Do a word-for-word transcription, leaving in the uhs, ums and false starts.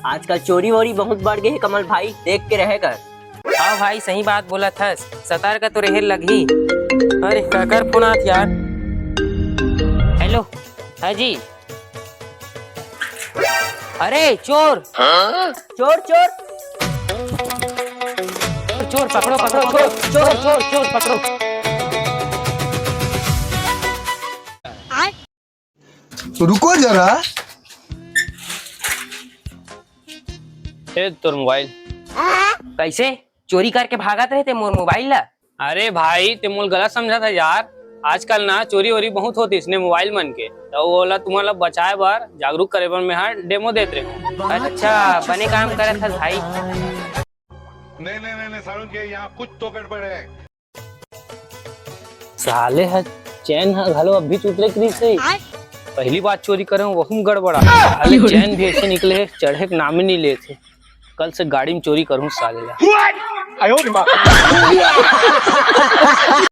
आजकल चोरी वोरी बहुत बढ़ गए हे कमल भाई, देख के रहे कर। हाँ भाई, सही बात बोलत हस, सतर्क तो रहे लगही। अरे, काकर फोन आत यार? हेलो, हाँ जी। अरे चोर, चोर, चोर। चोर पकड़ो, पकड़ो, पकड़ो। चोर, चोर, चोर पकड़ो। रुको जरा। ए तोर मोबाइल। कैसे चोरी करके भागत रहे ते मोर मोबाइल ला? अरे भाई, ते मोल गलत समझत हस यार। आजकल ना चोरी वोरी बहुत होतिस ने मोबाइल मन के, तो ओला तुमन ला बचाए बर, जागरूक करे बर मैं हा डेमो देत रहे हूँ। अच्छा, बने काम करत हस भाई। नहीं नहीं नहीं नहीं सारुण के यहाँ कुछ तो गड़बड़ है। साले ह चैन ह घलो अभी उतरे के रहिस हे। पहली बार चोरी करे हूँ, वहू में गड़बड़ा। साले चैन भी ऐसे निकले हे, चढ़े के नामे नहीं लेत हे। कल से गाड़ी में चोरी करूँ साले ला।